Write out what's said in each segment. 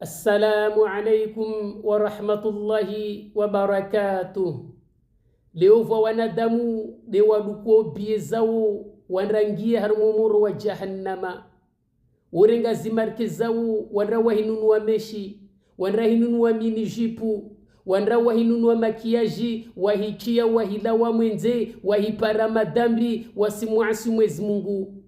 Assalamu alaikum wa rahmatullahi wa barakatuh. Leo vwa wanadamu de wadukuo bie zao wanrangie harumumuro wa jahannama. Urenga zimarke zao wanra meshi, wanrahinunua minijipu, wanra wahinunua makiaji, wahikia wahilawa mwenze, wahipara madambi, wasimuasi Mwezi Mungu.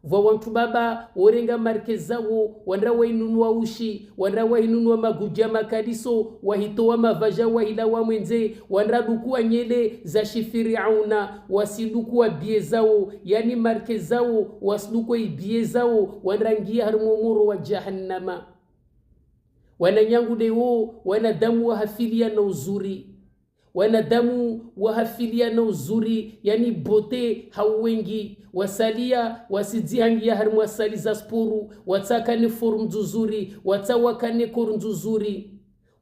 Vwa wantu baba worenga marke zawo wanra wainunua ushi, wanra wainunua maguja makaliso, wahitoa mavaja wahilawa mwenze, wanra dukua nyele za shifiriauna, wasidukua bie zao, yani marke zao wasidukua ibie zao, wanrangia harumumuro wa jahannama. Wananyangu dewo wanadamu wahafilia na uzuri, wanadamu wahafilia na uzuri, yani bote hauwengi wasalia wasidzihangia harimwa asali za sporu, watsakane foru nzuzuri, watsawakane koru nzuzuri,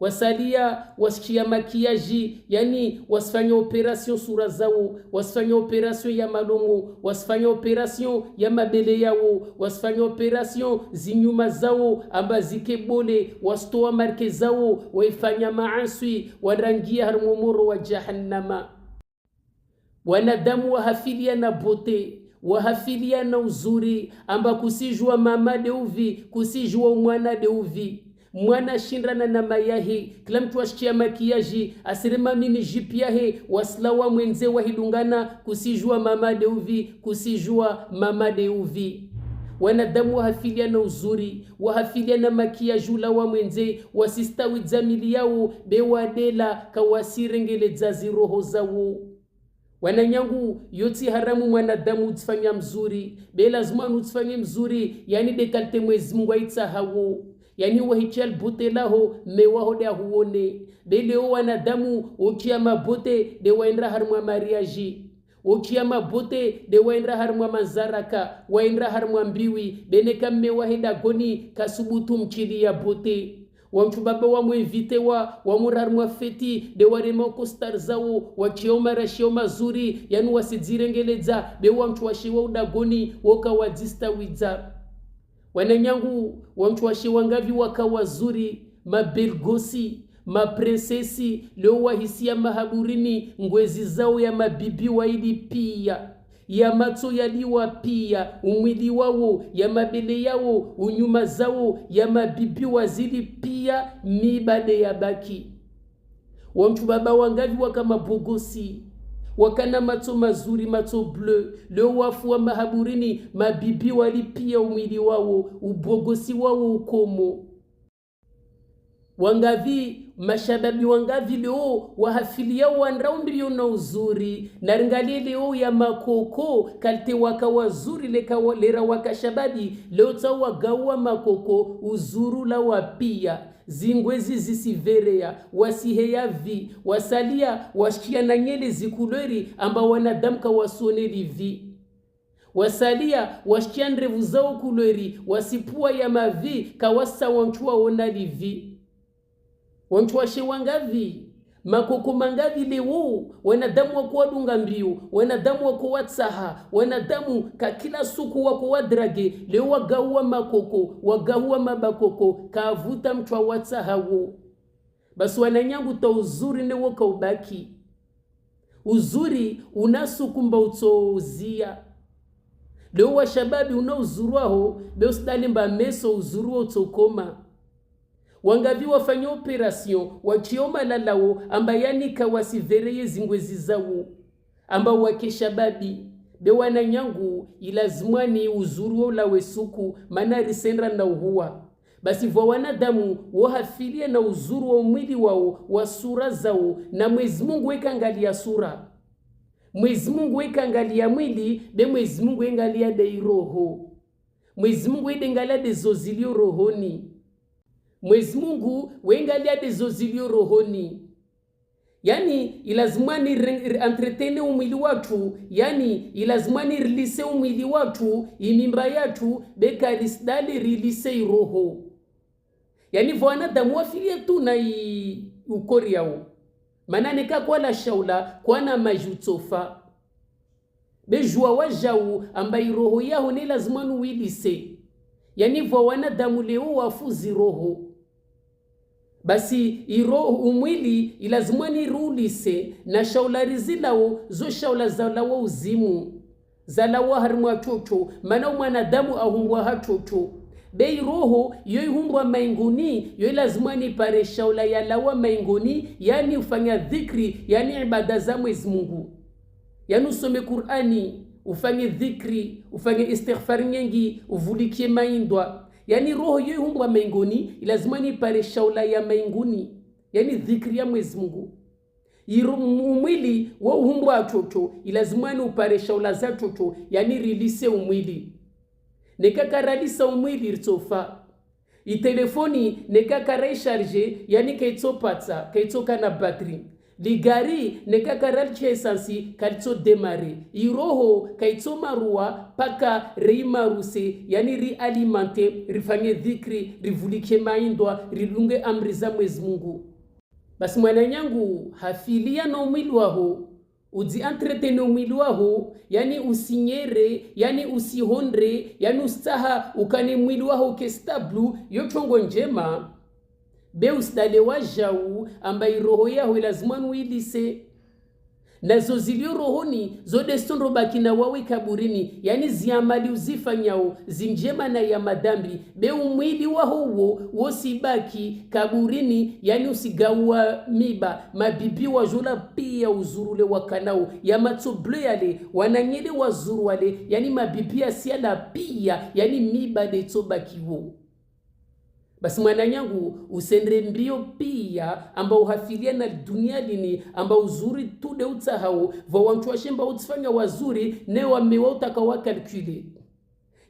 wasalia wasikia makiaji, yani wasifanye operation sura zao, wasifanye operation ya malomo, wasifanye operation ya mabele yao, wasifanye operation zinyuma zao amba zikebole, wasitoa marke zao, waifanya maaswi, warangia harumumuro wa jahannama. Wanadamu wahafilia na bote, wahafilia na uzuri, amba kusijua mama deuvi, kusijua mwana deuvi. Mwana shindrana na mayahi, kila mtu ashikia makiaji, asirema mini jipiahe, waslawa mwenze wahilungana, kusijua mama deuvi, kusijua mama deuvi. Wanadamu wahafilia na uzuri, wahafilia na makiaji ula wa mwenze, wasistawi dzamili yao, bewadela kawasirengeledza ziroho zawo. Wananyangu yoti haramu mwanadamu utifanya mzuri, be lazima utifanye mzuri, yani dekalte Mwezi Mungu aitsahawo. Yani wahichal bote laho mewaho de huone. Beleo wanadamu okia mabote de waendra harmwa mariaji, okia mabote de waendra harmwa manzaraka, waendra harmwa mbiwi, beneka mewahenda goni kasubutu mchili ya bote. Wamtu baba wa mwevite wa wamurarmwa feti de warema kostar zao wachioma marashio mazuri, yani wasidzirengeledza be wamtu washiwa udagoni woka wadzistawidza. Wananyangu wamtu washiwa ngavi waka wazuri mabelgosi maprinsesi leo wahisia mahaburini ngwezi zao ya mabibi waili pia ya matso yaliwa pia umwili wawo ya mabele yao unyuma zao ya mabibi wazili pia mibade ya baki. Wamtu baba wangavi waka mabogosi wakana matso mazuri matso bleu leo wafu wa mahaburini mabibi walipia umwili wawo ubogosi wawo ukomo. Wangavi mashababi wangavi leo wahafilia wanraumbilio na uzuri naringalie leo ya makoko kalte waka wazuri leka lera waka shababi leo tsa wagawa makoko uzuru la wapia zingwezi zisiverea wasiheya vi wasalia washikia na nyele zikulweri amba wanadamu wasoneli vi wasalia washikia ndrevu zao kulweri wasipua ya mavi kawasa wanchua onali vi wanchwashe wangavi makoko mangavi leo wanadamu wako wadunga mbiu, wanadamu wako watsaha, wanadamu ka kila suku wako wadrage leo wagaua makoko wagaua mabakoko kavuta mchwa watsaha wo. Basi wananyangu ta uzuri ne woka ubaki uzuri unasukumba utsouzia leo washababi una uzurwaho beo sidalimba meso uzuruo utsokoma. Wangavi wafanya operation wachioma lalao amba yanika wasivereye zingwezi zawo amba wakeshababi be wananyangu ilazimwani uzuruo la wesuku mana risendra na uhuwa. Basi vwa wanadamu wohafilie na uzuru wa mwili wao wa sura zao na Mwezi Mungu wekangalia sura, Mwezi Mungu wekangalia mwili be Mwezi Mungu wengalia dei roho, Mwezi Mungu wedengalia dezozilio rohoni, Mwezi Mungu wengalia dezozilio rohoni. Yani ilazima ni entretene umwili watu, yani ilazima ni rilise umwili watu imimba yatu bekarisdali rilise iroho. Yani wanadamu wafilie tu na ukori yao manane ka kwa shaula kwa majutsofa bejua wajau amba iroho yao ni lazima nuwilise. Yani wanadamu leo wafuzi roho. Basi iroho umwili ilazimwa ni rulise na shaula rizilawo zo shaula zalawo uzimu zalawo harimwa chocho, maana mwanadamu ahumbwa hachocho. Bei roho yoihumbwa mainguni yo ilazimwa ni pare shaula yalawa mainguni, yani ufanya dhikri, yani ibada za Mwenyezi Mungu, yani usome Qur'ani, ufanye dhikri, ufanye istighfar nyingi, uvulikie maindwa. Yani roho yoihumbwa mainguni ilazima ni pare shaula ya mainguni, yani dhikri ya Mwenyezi Mungu. Umwili wa uhumbwa chocho ilazima ni upare shaula za chocho, yani rilise umwili. Nekakaralisa umwili ritsofa. Itelefoni nekakara charge, yani kaitsopatsa, kaitsoka na battery. Ligari nekakaral essence kalitso demare. Iroho kaitso marua paka reimaruse, yani rialimente, rifanye dhikri, rivulike maindwa, rilunge amri za Mwenyezi Mungu. Basi mwananyangu hafilia na umwili waho, uji entretene umwili waho, yani usinyere, yani usihondre, yani ustaha ukane mwili waho ke stable, yo chongo njema. Be usidale wajau ambaye roho yaho ilazima nuilise. Nazo zilio rohoni zodestondo baki na wawe kaburini, yani ziamali uzifanyao zinjema na ya madambi. Be umwili waho wo wosibaki kaburini, yani usigawa miba mabibi wajola pia uzurule wakanao ya matsoble yale wananyele wazuru wale, yani mabibi asiala pia, yani miba de tsobakiwo. Basi mwananyangu usendre mbio pia amba uhafilia na dunia lini amba uzuri tude utsahau va wantu washemba utsifanya wazuri ne wamewa utaka wakalkule,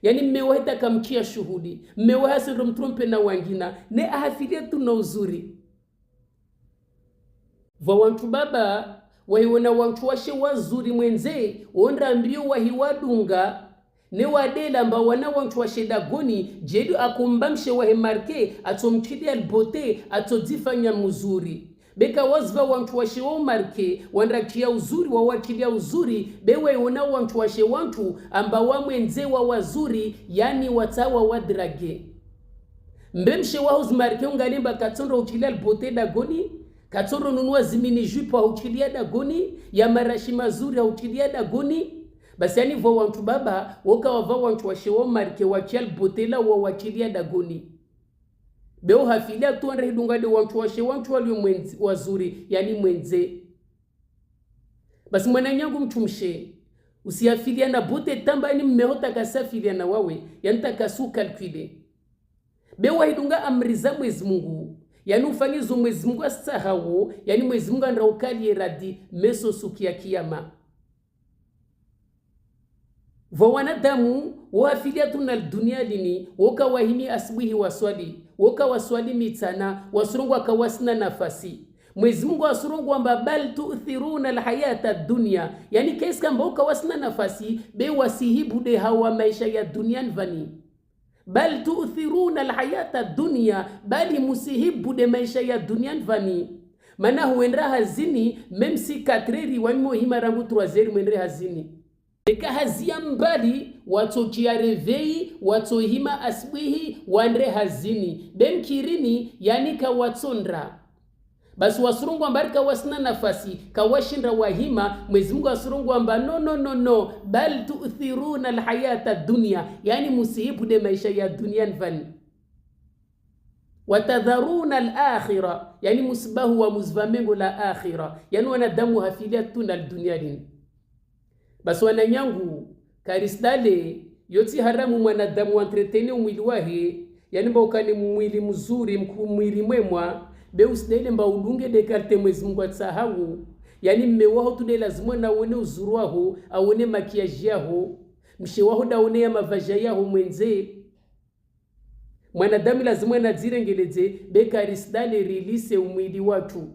yani mmewa itakamkia shuhudi mmewa hasiro mtrompe na wangina ne ahafilia tu na uzuri va wantu baba wahiona wantu washe wazuri mwenze ondra mbio wahiwadunga ne wadela amba wana wantu washe dagoni jedu akumbamshe wahe marke atomchidia albote atodifanya muzuri beka wazva wantu washe wa marke wandrakia uzuri wa wakilia uzuri bewe ona wantu washe wantu amba wa mwenze wa wazuri, yani watawa wadrage mbemshe wa uzmarke ungalimba katsondo uchilia albote dagoni katsoro nunua zimini jupa uchilia dagoni ya marashi mazuri uchilia dagoni. Basi yani vo wantu baba woka wava wantu washe wa marke wachial botela wa wachilia dagoni beo hafilia tu andre hidunga de wantu washe wantu walio mwenzi wazuri, yani mwenze. Basi mwananyangu mtumshe usiafilia na bote tamba, yani mmehota kasafilia na wawe yani takasu calculer beo hidunga amri za Mwenyezi Mungu, yani ufanye zo Mwenyezi Mungu asahawo, yani Mwenyezi Mungu andraukalie radi meso sukia kiyama. Va wanadamu wafilia tuna dunia lini woka wahimi asubuhi waswali woka waswali mitana wasurungu akawasina nafasi. Mwenyezi Mungu asurungu amba bal tu'thiruna alhayata dunya, yani kesi kamba woka wasina nafasi be wasihibu de hawa maisha ya dunia nvani. Bal tu'thiruna alhayata dunya, bali musihibu de maisha ya dunia nvani. Mana huendra hazini même si 4 wanimo himarangu 3 mwendre hazini. Eka hazia mbali watokia revei watohima asbihi wandre hazini bemkirini yani kawatsondra. Basi wasurungu ambari kawasina nafasi kawashinda wahima. Mwenyezi Mungu asurungu amba no no no no bal tu'thiruna alhayata dunya, yani musihibu de maisha ya dunia nvani. Watadharuna alakhira, yani musbahu wa muzvamengo la akhira, yani wanadamu hafilia tuna dunia lini. Basi wananyangu karisdale yoti haramu mwanadamu entretene mwili wahe, yani mba ukane mwili mzuri mwili mwemwa be usidele mba udunge dekarte Mwenyezi Mungu atsahau, yani mmewaho tude lazima na uone uzuru waho aone makiaji yaho mshe waho daone ya mavaja yaho mwenze. Mwanadamu lazima na dzirengeleze be karisdale release mwili watu,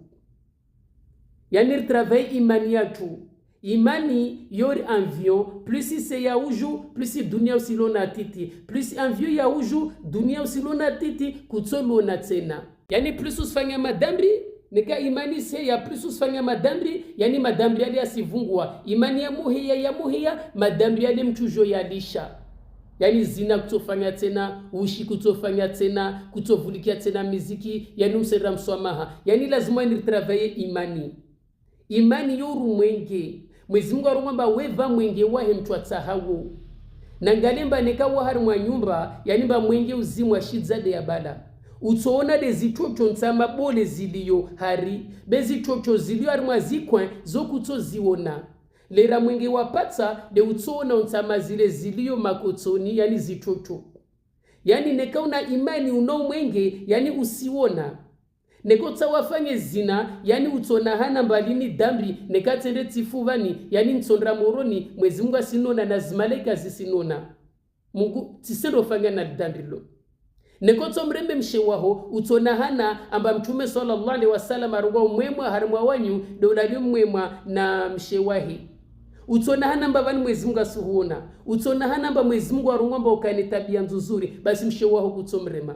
yani travail imani yatu. Imani yori envion plus se ya uju plus dunia usilona titi plus envion ya uju dunia usilona titi kutsolona tena, yani plus usifanya madambi nika imani se ya plus usifanya madambi, yani madambi yale asivungwa imani ya muhiya ya muhiya madambi yale mchujo yalisha. Yani zina kutofanya tena, ushi kutofanya tena, kutovulikia tena miziki, yani usera mswamaha. Yani lazima ni travailler imani. Imani yoru mwenge. Mwezi Mungu arongomba weva mwenge wahe mtu atsahawo. Na ngalemba neka hari mwa nyumba, yani mba mwenge uzimwa shidzade ya bala. Utsoona de zichocho ntsama bole ziliyo hari, bezichocho ziliyo hari mwa zikwe zokutoziona. Lera mwenge wapatsa de utsoona ntsama zile ziliyo makotsoni, yani zichocho. Yani neka una imani uno mwenge, yani usiona. Nekotsa wafanye zina, yani utsona hana mbalini dambi, nekatende tifuvani, yani ntsondra moroni, Mwezi Mungu asinona na zimalaika zisinona. Mungu tisendo fanya na dambi lo. Nekotsa mrembe mshewaho, utsona hana amba Mtume sallallahu alaihi wasallam arugwa mwemwa harimwa wanyu, dolali mwemwa na mshewahi. Utsona hana mba vani Mwezi Mungu asuhuona. Utsona hana mba Mwezi Mungu arungwa mba ukani tabia nzuri, basi mshewaho kutsomrema.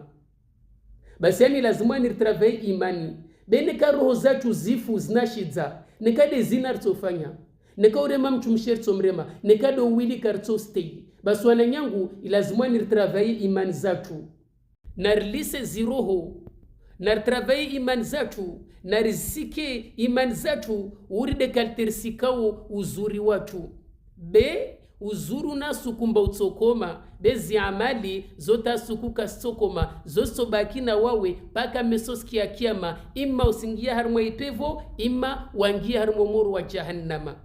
Basi yani lazima ni travailler imani. Bene ka roho zatu zifu zinashidza. Nekade zina ritsofanya. Neka urema mtu mshertso mrema. Nekade uwili kartso stay. Basi wananyangu lazima ni travailler imani zatu. Na release ziroho. Na travailler imani zatu. Na rizike imani zatu. Uride kaltersikao uzuri watu. Be uzuru nasukumba utsokoma bezi amali zotasukuka sokoma zosobaki na wawe paka mesoskia kiama imma usingia harmwa ipevo imma wangia harmwa moro wa jahannama.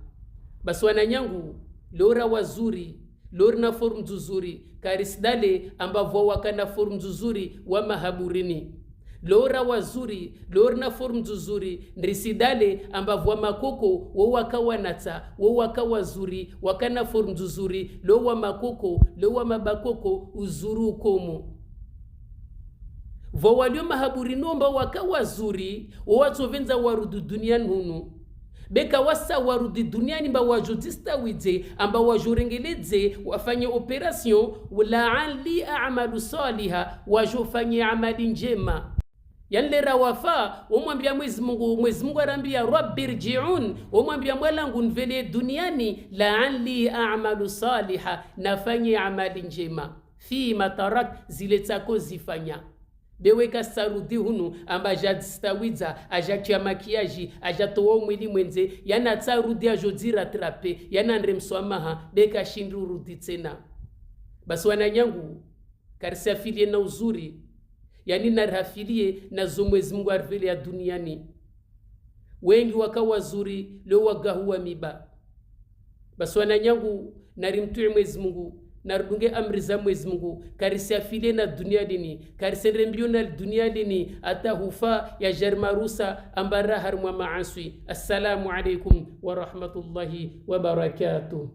Basi wananyangu lora wazuri lora na form nzuri karisdale ambavyo wakana form nzuri wa mahaburini. Lora wazuri lora na form nzuri ndrisidale ambavwa makoko wo wakawa nata wo wakawa zuri wakana form nzuri lo wa makoko lo wa mabakoko uzuru komo. Vo walio mahaburi nomba wakawa zuri wo watsovenza warudu duniani hunu. Beka wasa warudi duniani mba wajodistawidze amba wajorengeledze wafanye operation wala li a'malu saliha wajofanye amali njema. Yanlera wafa omwambia Mwezi Mungu, Mwezi Mungu arambia rabbirji'un, omwambia mwalangu nvele duniani la'alli a'malu saliha nafanye amali njema fi matarak zile tsako zifanya. Beweka sarudi hunu amba jadistawidza ajatia makiaji ajatoa mwili mwenze yana tsarudi ajodira trape yana ndremswamaha beka shindu rudi tena. Basi wananyangu karisiafilie na uzuri yani narhafilie na zo Mwezi Mungu arvele ya duniani. Wengi wakawa zuri leo wagahuwa miba. Basi wananyangu narimtui Mwezi Mungu narudunge amri za Mwezi Mungu karisiafilie na dunia dini karisendre mbio na dunia dini ata hufa ya jarmarusa ambara harmwa maaswi. Assalamu alaikum wa rahmatullahi wa barakatuh.